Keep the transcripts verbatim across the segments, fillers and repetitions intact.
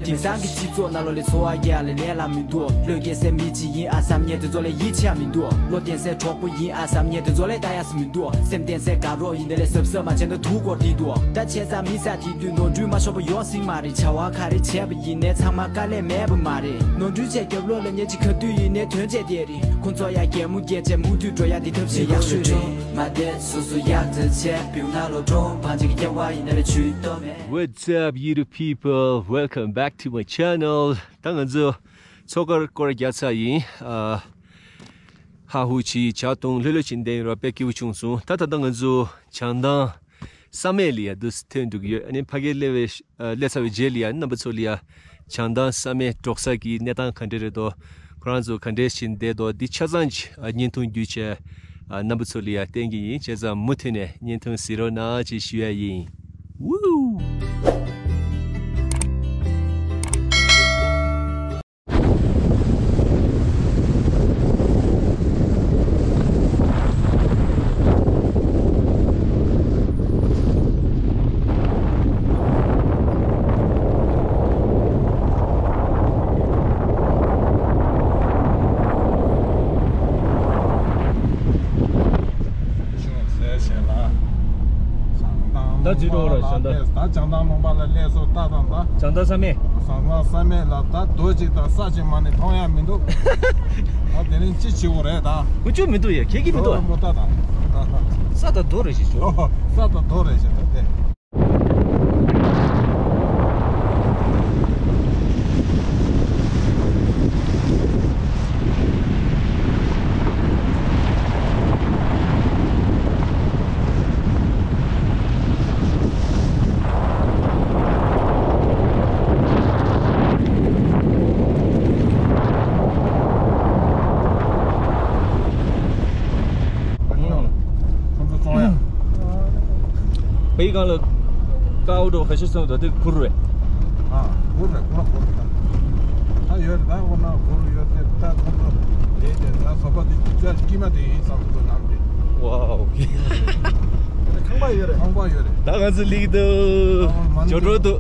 དེང་སང་གི་སྤྱི་ཚོགས་ནང་ལོ་ལས་འཚོ་བ་སྐྱེལ་ལས་ལས་ལ་མི་འདུག་བློས་འགེལ་སའི་མི་གཅིག་ཡིན་ཨ་བསམ་ཉེ་དེ་ཚོ་ལས་ཡིད་ཆེས་མི་འདུག་བློ་བརྟན་སའི་གྲོགས་པོ་ཡིན་ཨ་བསམ་ཉེ་དེ་ཚོ་ལས་ལྟ་ཡ་སུ་མི་འདུག་སེམས་བརྟན་སའི་དགའ་རོགས་ཡིན་དེ་ལས་གཟབ་གཟབ་མ་བྱས་ན་དུག་སྐོར་དེ་འདུག་ད་བྱས་ཙང་མི་ས་དེ་དུས་ནོར་འཁྲུལ་མ་ཤོར་བ་ཡོང་སྲིད་མ་རེད། བྱ་བ་ག་རེ་བྱས་པ་ཡིན་ནའི་ཚང་མ་དཀའ་ལས་མེད་པ་མ་རེད། ནོར་འཁྲུལ་བྱས་རྒྱབ་ལོགས་ལ་ཉེ་ཅི་ག་དུས་ཡིན་ནའི་དོན་བྱས་དེ་རེད། ཁོང་ཚོ་ཡ་གད་མོ་བགད་བྱས་མུ་མཐུད་འགྲོ་ཡ་དེ་ཐབས་ཤེས་ཡག་ཤོས་རེད། མ་བསྡད་སོ་སོ་ཡག་ཙེ་བྱས་བེའུ་ན་ལོ་གྲོང་བང་ཅིག་སྐྱེ་བ་ཡིན་ན་ལས་ཇུས་གཏོགས་མེད། What's up, YouTube people? Welcome back to my channel. ད་ང་ཚོ་མཚོ་དཀར་སྐོར་རྒྱག་ཚར་ཡིན། ཨ། ཧ་ཧུ་ཆི་ཇ་དུང་ལྷོད་ལྷོད་ཕྱིན་བསྡད་ཡོད་ར། དཔེ་སྐྱིད་པོ་བྱུང་སོང་། ད་ད་ལྟ་ང་ཚོ་བྱང་ཐང་བསམ་ཡས་ལ་ཡ་འདུག་ཐོན་འགྲོ་གི་ཡོད། ཨ་ནི་ཕ་གིར་སླེབས་པའི་ཨ་སླེབས་ཚར་བའི་རྗེས་ལ་ཡ་རྣམ་པ་ཚོ་ལ་ཡ་བྱང་ཐང་བསམ་ཡས་འབྲོག་ས་གི་གནས་སྟངས་ག་འདྲ་རེད་དོ། ཁོ་རང་ཚོ་ག་འདྲས་ཕྱིན་བསྡད་དོ། འདི་ཆ་ཚང་ཅིག་ཨ་བརྙན་ཐུང་བརྒྱུད་བྱས་ཨ་རྣམ་པ་ཚོ་ལ་ཡ་བསྟན་གྱི་ཡིན། བྱས་ཙང་མུ་མཐུད་ནས་བརྙན་ཐུང་གཟིགས་རོགས་གནང་ཅེས་ཞུ་ཡ་ཡིན། Woo! ད་ཅི་འགྲོ་ར་བྱང་ཐང་། ད་བྱང་ཐང་ལུང་པ་ལ་སླེབས་སོང་ད་དང་ད། བྱང་ཐང་བསམ་ཡས། བྱང་ཐང་བསམ་ཡས་ལ་ད་རྡོ་གཅིག་དང་ས་གཅིག་མ་ནི་མཐོང་ཡ་མི་འདུག་ད་དེ་རིང་ཅི་བྱེད་དགོས་རེད་ད། ཀུ་ཅོ་མི་འདུག་ཡ། ཁྱེད་ཀྱིས་མི་འདུག་ཨ། མོ་ད་དང་། ས་དང་རྡོ་རེད་ཞེས་ཞུ། ཨོ། ས་དང་རྡོ་རེད་ཞེས་ད་དེ། ཁོང་ཚོ་བཙོང་ཡ། བའི་སྒང་ལ་ཀའོ་འགྲོ་ཁ་ཤས་སོང་ད་དེ་གུར་རེད། ཨ། གུར་རེད། གུར་གུར་རེད་ད། ད་ཡོད་རེད་ད། འོ་ན་གུར་ཡོད་དེ་ད་ཁོང་ཚོ་དེ་དེ་ད་བཟོ་པ་དེ་ད་དཀྱིལ་མ་དེ་ཡིན་བསམ་ཚོ་ནང་དེ། ཝའོ། ཁང་པ་ཡོད་རེད། ཁང་པ་ཡོད་རེད། ད་ང་ཚོ་ལིག་ཏུ་ཇོ་ཏྲོ་དུ་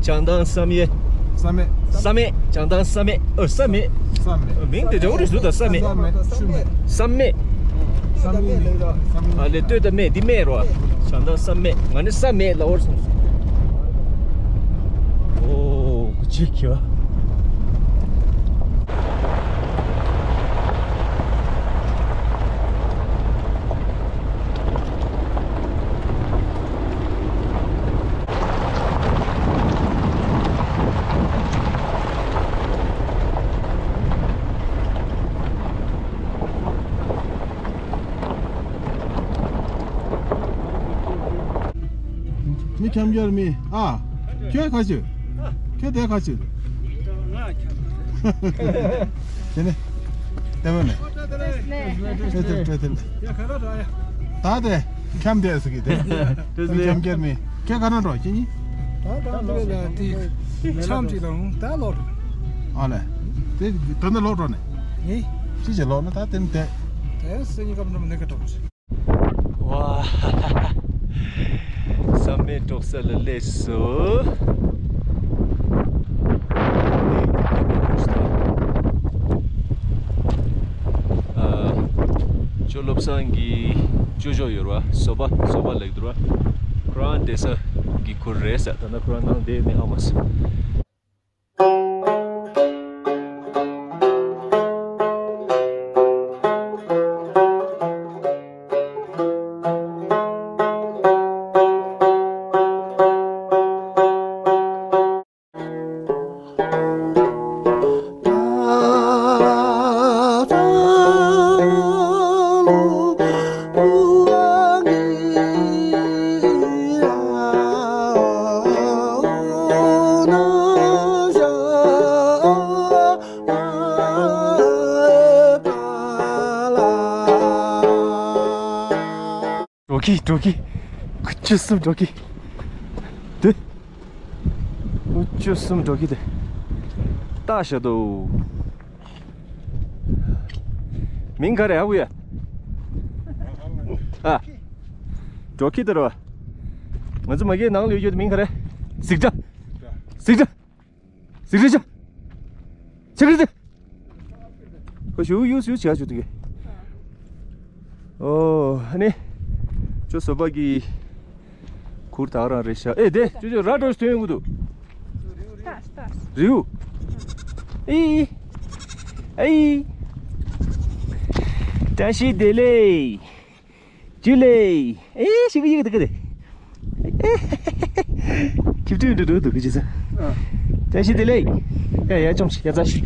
བྱང་ཐང་བསམ་ཡས། བསམ་མེད། བསམ་མེད། བྱང་ཐང་བསམ་མེད། ཨོ་བསམ་མེད། བསམ་མེད། མིང་དེ་འདྲ་བོ་རེད་ཟུར་དང་བསམ་མེད། བསམ་མེད། ཆུ་མེད། བསམ་མེད། བསམ་མེད། ཨ་ལས་ལྟོས་དང་མེད་འདི་མེད་རོ། བྱང་ཐང་བསམ་མེད། ང་ནི་བསམ་མེད་ལ་འོར་སོང་། ཨོ་གུ་ཅི་ཁྱོ། མི་འཁྱམ་རྒྱུར་མི་ཨ། ཁྱོད་ཁ་ཆུ། ཁྱོད་དེ་ཁ་ཆུ། དེ་ནས། ལྟད་མོ་ནས། ཏྲེ་ཏེ་ཏྲེ་ཏེ། ད་དེ་འཁྱམ་དེ་ཟེར་གི་དེ། མི་འཁྱམ་རྒྱུར་མི། ཁྱོད་ག་ན་འགྲོ་ཁྱེད་གཉིས། ད་ད་འགྲོ་ལ་དེ་འཁྱམ་ཅིག་ལ་ད་ལོག་ཨ་ལས། དེ་ད་ནི་ལོག་འགྲོ་ནས། ནི། ཅི་ཅི་ལོག་ན་ད་དེ་ནི་དེ། དེ་སེ་ཉི་སྐམ་འགྲོ་མི་ནི་ག་འགྲོ། ཝ། བསམ་མེད་འབྲོག་ས་ལ་སླེབས་སོ། ཨ། ཅོ་བློ་བཟང་གི་ཅོ་ཅོ་ཡོད་ར་བཟོ་པ་བཟོ་པ་ལེགས་འདུག་ར། ཁོ་རང་བསྡད་ས་གི་ཁུར་རེད་ས། ད་ནི་ཁོ་རང་ནང་བསྡད་ནས་ཨ་མ་ས། འགྲོ་གི་འགྲོ་གི། ཁུ་ཆུ་གསུམ་འགྲོ་གི། དེ། ཁུ་ཆུ་གསུམ་འགྲོ་གི་དེ། ལྟ་ཤ་དོ། མིང་ག་རེ་ཨ་ཁུ་ཡ། ཨ། འགྲོ་གི་དེ་རོ། ང་ཚོ་མ་གིའི་ནང་ལ་ཡོད་རྒྱུ་དེ་མིང་ག་རེ། གཟིག་སྒྲ། གཟིག་སྒྲ། དེ་རེད་ཤག་ཆེ་གི་རེད། ཁོ་ཞུ་ཡུ་སུ་ཡུ་ཆ་ཆུ་དུ་གི། ཨོ་ཧ་ནི། ཅོ་སོ་པ་གི། ཁུར་ད་རང་རེད་ཤག་ཨེ་དེ་ཅོ་ཅོ་ར་ཏོས་ཐོན་ཡོང་གི་འདུག་རིའུ། ཨེ། ཨེ། བཀྲ་ཤིས་བདེ་ལེགས། ཇུ་ལེ། ཨེ་ཤི་གི་ཡི་གི་དེ་གི་དེ། ཁྱིབ་ཏུ་འདུག་འདུག་འདུག་གི་ཅི་ས། བཀྲ་ཤིས་བདེ་ལེགས། ཡ་ཡ་ཅོམ་ཤི་ཡ་ཙ་ཤི་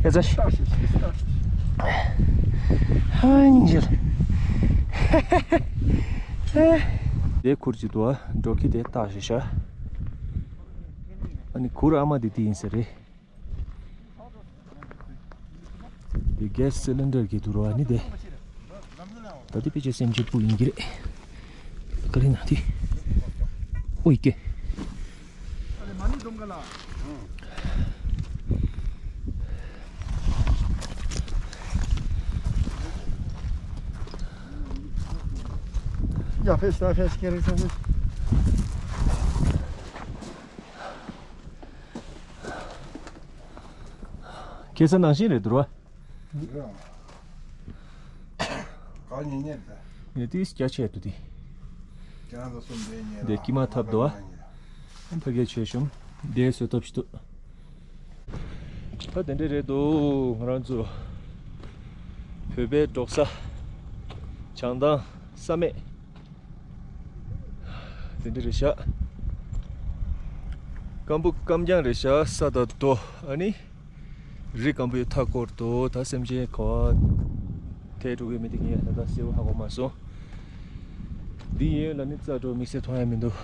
ཡ་ཙ་ཤི། ཧ་ཉི་ཞལ། དེ་ཁུར་ཅི་དུ་ཨ་འགྲོ་ཁི་དེ་ལྟ་ཤི་ཤ། ཨ་ནི་ཁུར་ཨ་མ་དེ་དེ་ཡིན་ས་རེད། དེ་གེ་སི་སི་ལིན་ཌར་གྱི་དུ་རོ་ཨ་ནི་དེ། ད་དེ་ཕལ་ཆེར་སེམས་ཅན་སྤུ་ཡིན་གྱི་རེད། ཀ་རི་ན་དེ། ཨོ་ཡི་ཀེ། ཡ་ཕེ་ཤ་ཕེ་ཤ་ཀེ་རི་ས་ཕེ་ཤ། ཁེ་ས་ནང་བཞིན་རེད་འདུག་ར། ག་ཉེ་ཉེ་རེད། ངས་ཏིས་སྐྱ་ཆད་འདུག་དེ། ཁྱེད་རང་ཚོ་གསུམ་བསྡད་ཉེ་ར། འདི་ཀི་མ་ཐབ་འདུག་ཨ། ཕ་གིའི་ཆོས་གཞུང་འདི་བཟོ་ཐབས་ཤིག་འདུག་ད་དེ་འདྲ་རེད་འདུག་ང་རང་ཚོ་བོད་པའི་འབྲོག་ས་བྱང་ཐང་ས་སྨད། དེ་འདྲ་རེད་ཤག་སྐམ་པོ་སྐམ་རྐྱང་རེད་ཤག་ས་དང་རྡོ་ཨ་ནི། རི་སྐམ་པོའི་མཐའ་སྐོར་དུ་ད་སེམས་ཅན་ག་བ་ཐལ་འགྲོ་གི་མི་དེ་ངས་ད་ལྟ་གསལ་པོ་ཧ་གོ་མ་སོང་། འདི་ཡིན་ལ་ནི་རྩ་འགྲོ་དམིགས་བསལ་མཐོང་ཡ་མི་འདུག་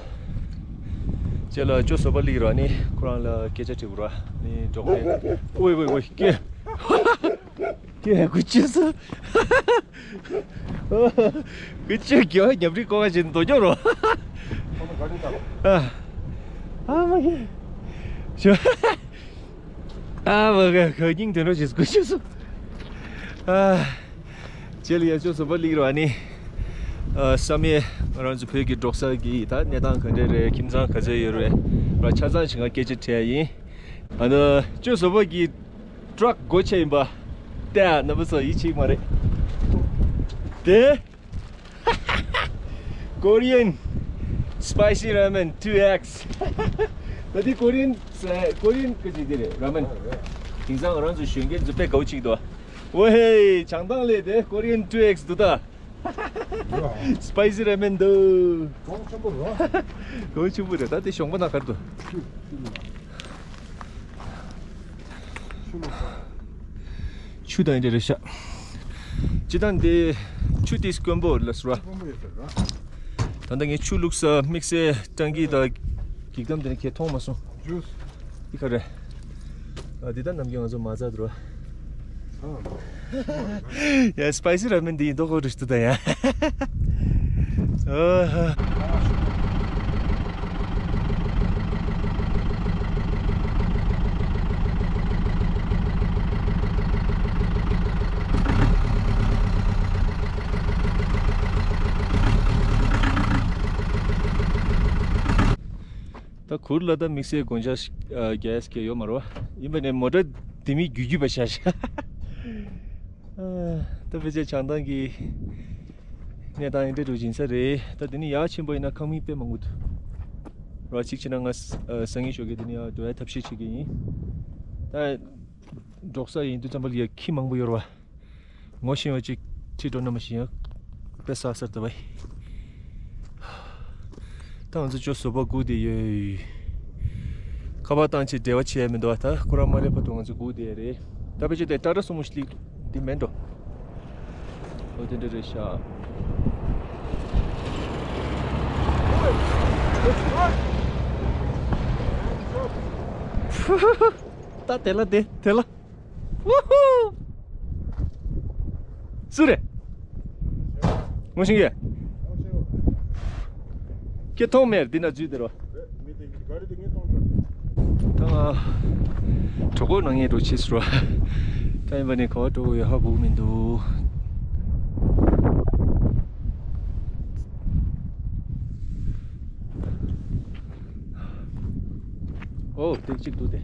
ཅེ་ལ་ཅོ་བཟོ་པ་ལིག་ར་ནི་ཁོ་རང་ལ་སྐད་ཆ་དྲི་བ་ར་ནི་འགྲོ་གི་རེད། ཝེ་ཝེ་ཝེ་ཀེ། ཀེ་ཀུ་ཅི་སུ། ཀུ་ཅི་གི་ཉམས་རིག་ཀོ་བ་ཞིག་འདོད་རྒྱུ་རོ། ཨ་མ་གི། ཨ་མ་གི་ཁ་སྙིང་དེ་འདྲ་ཞིག་ཀུ་ཅི་སུ། ཨ། ཅེ་ལ་ཡ་ཅོ་བཟོ་པ་ལིག་ར་ནི། ཨ་བསམ་ཡས་ང་རང་ཚོ་བོད་ཀྱི་འབྲོག་ས་གི་ད་གནས་སྟངས་ག་འདྲ་རེད། ཁྱིམ་ཚང་ག་ཚོད་ཡོད་རེད། ར་ཆ་ཚང་ཞིག་ང་སྐད་ཆ་དྲིས་ཡ་ཡིན། ཨ་ནི་ཅོ་བཟོ་པ་གི་ཊ་རག་སྒོ་ཕྱེ་ཡིན་པ། ལྟ་ཡ་རྣམ་པ་ཚོ་ཡིད་ཆེས་མ་རེད། དེ། Korean spicy ramen two X། ད་དེ་Korean Korean་གི་ཅིག་དེ་རེད་ར་མན། དེང་སང་ང་རང་ཚོ་གཞོན་སྐྱེས་ཚོ་དཔེ་དགའ་བོ་ཅིག་འདུག་ཨོ་ཧེ་བྱང་ཐང་ལས་དེ་Korean two X་འདུག་ད། སི་པའི་སི་ར་མེན་འདུག་གོང་ཆེན་པོ་རོ། གོང་ཆེན་པོ་རེད། ད་དེ་གཞོང་པ་ན་གར་འདུག་ཆུ་དང་འདི་རེད་ཤག་ཅི་དང་འདི་ཆུ་དེ་དཀོན་པོ་ལ་སུ་ར། ད་ལྟ་ངས་ཆུ་བླུགས་ས་དམིགས་བསལ་ཊང་ཀི་དང་འགྱིག་དམ་དེ་ནས་ཁྱེད་མཐོང་མ་སོང་། ཇུས། འདི་ག་རེད། ཨ་འདི་ད་ནམ་རྒྱུན་ང་ཚོ་མ་ཟ་འདུག་ར། ཡ་སི་པའི་སི་ར་མེན་འདི་ཡིན་མདོག་ཁ་པོ་འདྲ་ཞིག་འདུག་ད་ཡ། ཨོ་ཧ། ད་གུར་ལ་ད་དམིགས་བསལ་དགོངས་འཆར་ཞིག་ཨ་རྒྱག་ཡས་ཀྱི་ཡོད་མ་རེད་བ། ཡིན་པ་ནས་མོ་ཊ་ལྡེ་མིག་རྒྱུག་རྒྱུག་པ་བྱ་ཤག་ཨ་ད་ཕལ་ཆེར་བྱང་ཐང་གི་གནས་སྟངས་འདི་འདྲ་འདྲ་ཞིག་ཡིན་ས་རེད། ད་དེ་ནས་ཡར་ཕྱིན་པ་ཡིན་ན་ཁང་མིག་དཔེ་མང་པོ་འདུག་ར། གཅིག་བྱས་ན་ང་ཨ་སང་ཉིན་ཞོགས་ཀས་དེ་ནས་ཡར་འགྲོ་ཡ་ཐབས་ཤེས་བྱེད་ཀྱི་ཡིན། ད་འབྲོག་ས་ཡིན་དུས་ཙམ་པ་ལ་ཡ་ཁྱི་མང་པོ་ཡོད་རེད་བ། ངོ་ཤེས་པ་ཅིག་ཁྲིད་འགྲོ་ན་མ་ཤེས་ཡང་དཔེ་བསགས་ཚར་ད་བས། ད་ང་ཚོ་ཅོ་བཟོ་པ་སྒུག་བསྡད་ཡོད། ཁ་པར་བཏང་ཆེད་འབྲེལ་བ་བྱས་མི་འདུག་ད་ཁོ་རང་མ་སླེབས་བར་དུ་ང་ཚོ་སྒུག་བསྡད་ཡ་རེད། ད་ཕལ་ཆེར་དེ་ཊ་ཊ་སུ་མོ་ཞིག་འདི་མེད་འགྲོ། ཨོ་དེ་འདྲ་རེད་ཤག་ད་དེ་ལ་དེ་དེ་ལ། ཝུ་ཧུ། སུ་རེད། ངོ་ཤེས་ཀྱི། ཁྱེད་མཐོང་མེད་འདི་ན་འཛུལ་དེ་རོ། ད་ང་གྲོད་ཁོག་ན་ངས་འགྲོ་ཆེ་སུ་རོ། ད་ཡིན་པ་ནས་ག་བ་འགྲོ་དགོས་ཡོད་ཧ་གོ་མི་འདུག་ཨོ་ཏིག་ཅིག་འདུག་སྟེ།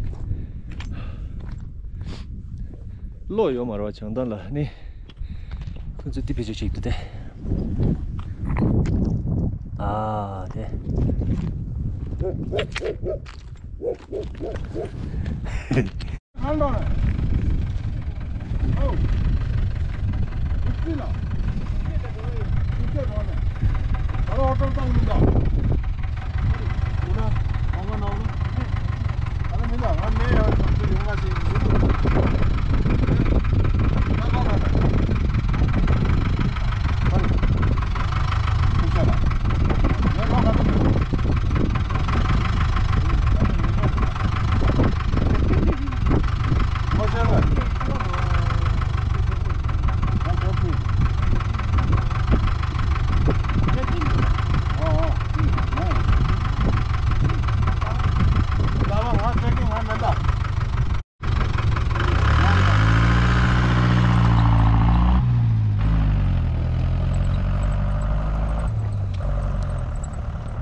གློག་ཡོད་མ་རེད་བ། བྱང་ཐང་ལ་ནི་ཁོ་ཚོས་དེ་བེད་སྤྱོད་བྱེད་ཀྱི་འདུག་སྟེ། ཨ་དེ།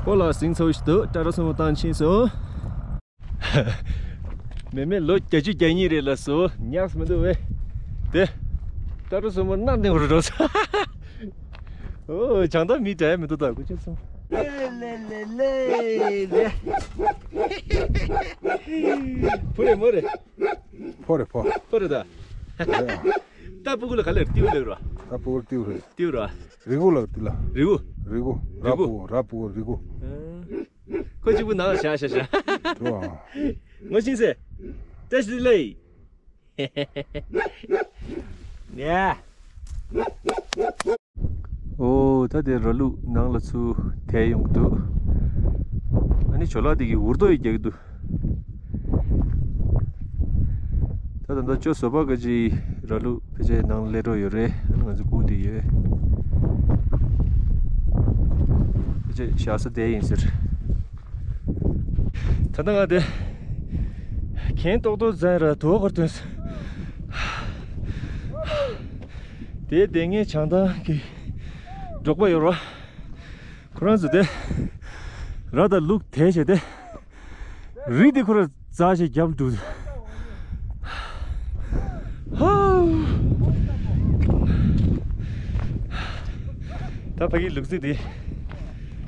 ཨོ་ལ་ཟིང་ཚ་བོ་ཞིག་འདུག་ཊ་ཊ་སུ་མོ་བཏང་ཕྱིན་སོང་། མེ་མེ་ལོ་བརྒྱད་ཅུ་གྱ་གཉིས་རེད་ལ་སོ་ཉགས་མི་འདུག་བས། དེ་ཊ་ཊ་སུ་མོ་སྣ་འདེང་བར་འགྲོ་སོང་། ཨོ་བྱང་ཐང་མི་འདྲ་མི་འདུག་ད་སྐུ་མཁྱེན་སོང་། ལེ་ལེ་ལེ་ལེ། ཕོ་རེད་མོ་རེད། ཕོ་རེད་ཕོ། ཕོ་རེད་ད། ད་སྤུ་གུ་ལ་ག་ལེར་ཏིའུ་ལེར་ར། ད་སྤུ་གུར་ཏིའུ་རེད། ཏིའུ་ར། རི་གུ་ལ་ཏི་ལ། རི་གུ། རི་གུ། ར་སྤུ་གུ་ར་སྤུ་གུ་རི་གུ། ཁོ་གཅིག་པུ་ནང་བཞག་བཞག་བཞག་འགྲོ་ཨ། ངོ་ཤེས་སེ། བཀྲ་ཤིས་བདེ་ལེགས། ཡ། ཨོ་ད་དེ་ར་ལུག་ནང་ལ་ཚུར་དེད་ཡོང་གི་འདུག་ཨ་ནི་ཇོ་ལགས་དེ་གི་འུར་རྡོ་ཡི་རྒྱག་གི་འདུག་ད་ད་ད་ཅོ་བཟོ་པ་ག་ཅི་ར་ལུག་ཕལ་ཆེར་ནང་ལ་སླེབས་འགྲོ་ཡོད་རེད། ཨ་ནི་ང་ཚོ་སྒུག་བསྡད་ཡོད། ཕལ་ཆེར་བཞག་ས་དེ་ཡིན་ཟེར། ད་ལྟ་ང་དེ་གྱེན་ཏོག་ཏོག་འཛིན་ར་དུ་བ་གར་ཐོན་སོང་། དེའི་སྡེ་ངའི་བྱང་ཐང་གི་འབྲོག་པ་ཡོད་ར། ཁོ་རང་ཚོ་དེ་ར་དང་ལུག་དེད་བྱས་ཏེ། རི་དེ་ཁོ་ར་འཛེགས་བྱས་རྒྱབ་འགྲོ། ཧའུ། ད་ཕ་གིའི་ལུག་རྫི་དེ་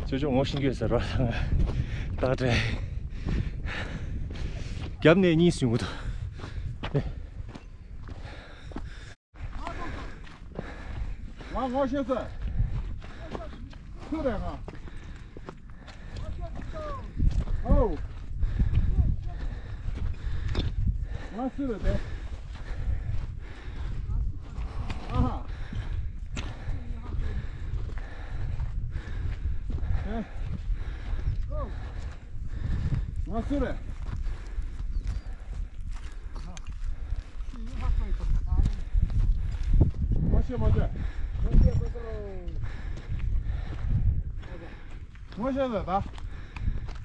ཅོ་ཅོ་ངོ་ཤེས་ཀྱི་ཡོད་ཟེར་བ་དང་། ད་དྲན། རྒྱབ་ནས་གཉིས་བྱུང་གི་འདུག་ང་ངོ་ཤེས་སོང་། སུ་རེད་ང་། ཨོ། ང་སུ་རེད་དེ། ཨ་ཧ། ཨེ། ང་སུ་རེད། ངོ་ཤེས་མ་བྱུང་། ངོ་ཤེས་ཟེར་ད།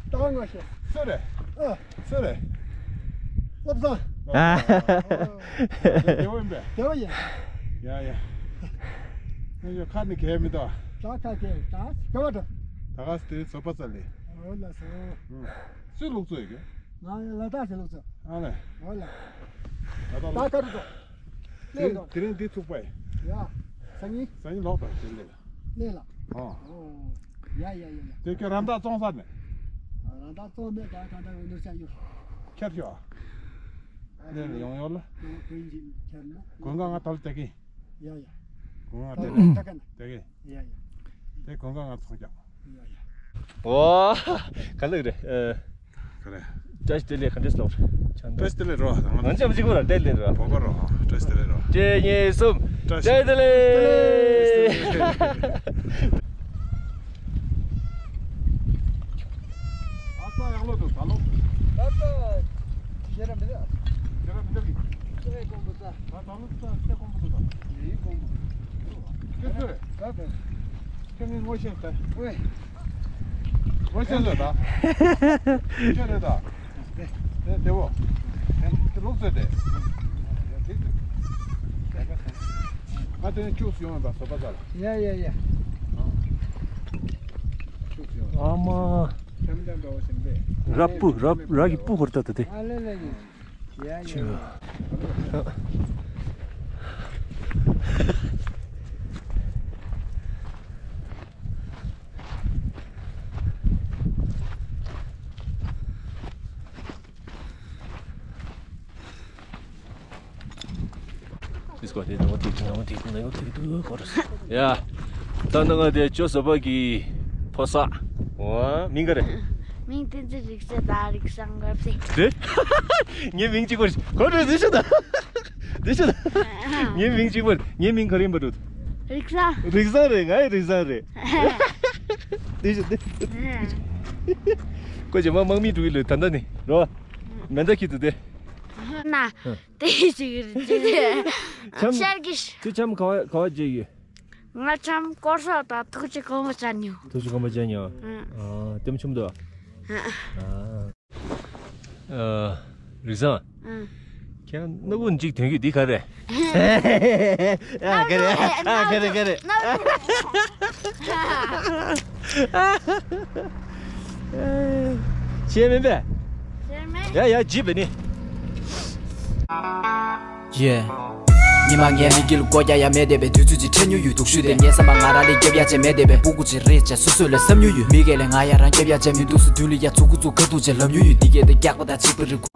ད་ངོ་ཤེས། སུ་རེད། ཨ། སུ་རེད། བློ་བཟང་། ཨ། བདེ་པོ་ཡིན་པས། བདེ་པོ་ཡིན། ཡ་ཡ། ངོ་ཤེས་ཁ་ནི་གས་མི་འདུག་ད་ཁ་གས་ད་ག་བ་འགྲོ། ད་ག་སྟེ་བཟོ་པ་ཙ་ལེ། འོ་ལ་སོ། ཨུ། སུས་ལུག་ཚོ་ཡོད་གི། ང་ལ་དྭགས་སུ་ལུག་ཚོ། ཨ་ལེ། འོ་ལ། ད་ལྟ་ད་ལུག་ག་རུ་ཚོ། ལེ་ལོ། དེ་རིང་འདི་ཚུགས་པ་ཡིན། ཡ། སང་ཉིན། སང་ཉིན་ལོག་དང་དེ་ལེ་ལ། ལེ་ལ། ཨོ། ཨོ། ཡ་ཡ་ཡ་ཡ། དེ་ཁྱོད་རམ་དྭགས་བཙོང་ས་ནས། ཨ། རམ་དྭགས་བཙོང་མེད་ད་ད་ད་འུ་ནུ་ཆ་ཡོད། ཁྱེར་ཤོག་ཨ། ལེ་ལ་ཡོང་ཡོད་ལ། ཡོང་དོན་གྱི་ཁྱེར་ན། དགུན་ཁ་ང་ད་ལ་བསྡད་ཀྱི། ཡ་ཡ། དགུན་ཁ་ད་བསྡད་ལ་ལ་བསྡད་ཀྱི། ཡ་ཡ། དེ་དགུན་ཁ་ང་ཚོང་རྒྱག་ཡ་ཡ། ཨོ། ག་ལེ་རེད། ཨ། ག་རེ། བཀྲ་ཤིས་བདེ་ལེགས། ག་འདྲས་ལོག་བཀྲ་ཤིས་བདེ་ལེགས་རོ། ང་ཚོ་གཅིག་པོ་ར་བདེ་ལེགས་རོ། བོ་ག་རོ། བཀྲ་ཤིས་བདེ་ལེགས་རོ། གཅིག་གཉིས་གསུམ། བཀྲ་ཤིས་བདེ་ལེགས། ཨ་ས་ཡག་ལོ་དུ་ད་ལོ། ད་ལྟ་ཤེས་ར་མི་འདུག་ཤེས་ར་མི་འདུག་གི། ཤེས་ར་དགོངས་པ་ས། ད་ད་ལོ་ས་ཤེས་དགོངས་པ་འདུག་ད། ཡིན་དགོངས་པ། ཁྱོད་ཚོས། ད་ད། ཁྱོད་ངའི་ངོ་ཤེས་ད། ཨོའི། ངོ་ཤེས་ད་ད། ཁྱོད་རེད་ད། དེ་དེ་བོ། དེ་ལུག་ཚོད་དེ། ང་དེ་ནས་ཁྱུགས་སུ་ཡོང་བ་བཟོ་པ་ཚ་ལ། ཡ་ཡ་ཡ། ཁྱུགས་སུ་ཡོང་བ། ཨ་མ། ཁྱམ་ལྡན་འདྲ་བོ་ཞིག་འདི། ར་སྤུ་ར་ར་གི་སྤུ་ཧོར་ད་ད་དེ། ཨ་ལེ་ལེ་ལེ། ཡ་ཡ་ཡ། ཡ། ད་ནང་ང་དེ་ཅོ་ས་པ་གི་ཕོ་ས། འོ། མིང་ག་རེ། མིང་བསྟན་འཛིན་རིག་གསལ་དང་རིག་བཟང་འགོད་པས། དེ། ངའི་མིང་གཅིག་པར་གོ་རེ་འདི་ཤོད་ད། འདི་ཤོད་ད། ངའི་མིང་གཅིག་པར་ངའི་མིང་ག་རེ་ཡིན་པ་འདུག་རིག་བཟང་། རིག་བཟང་རེད། ང་ཡི་རིག་བཟང་རེད། འདི་ཤོད་འདི། ཀོ་ཅེ་མ་དམག་མི་འགྲོ་གི་ལོས་ད་ལྟ་ནི་རོ། མེ་མདའ་ཁྱི་འདུག་སྟེ། ན། དེ་ཞིག་རེད་ཅེ་རེད། འཆམ། ཤར་གྱི་ཤ། ཁྱོད་འཆམ་ག་བ་ག་བ་བརྗེ་ཡོད། ང་འཆམ་སྐོར་ས་དང་ཐུགས་རྗེ་གང་བ་ཅན་ཡོད། ཐུགས་རྗེ་གང་བ་ཅན་ཡོད། ཨ། ལྟད་མོ་ཆེན་པོ་འདུག་ཨ། ཨ། རིག་བཟང་། ཨ། ཁྱེད་སྣ་ཁུག་གཅིག་དོན་གྱི་འདི་ག་རེད། ཨ། ག་རེ། ཨ། ག་རེ་ག་རེ། ཤེས་མིན་པས། ཤེས་མིན། ཡ་ཡ་ཇི་བེ་ནི། Yeah. ཉི་མ་ངའི་མིག་གི་ལ་སྒོ་རྒྱག་ཡ་མེད་བསྡད་པའི་དུས་ཚོད་ཅིག་འཕྲད་མྱོང་ཡོད། འདུག་ཤུལ་དེ་ངའི་བསམ་པ་ང་རང་ལས་རྒྱབ་ཡ་ཅན་མེད་བསྡད་པའི་སྤུ་གུ་ཅིག་རེད་ཅེས་སོ་སོ་ལ་བསམ་མྱོང་ཡོད། མི་སྒེར་ལས་ང་ཡ་རང་རྒྱབ་ཡ་ཅན་མི་འདུག་སུ་དུས་ལ་ཡ་ཚུགས་ཀུ་ཚུགས་ཁ་ཐུག་ཅེས་ལབ་མྱོང་ཡོད། འདི་གས་དེ་རྒྱག་པ་དང་གཅིག་པ་རེད།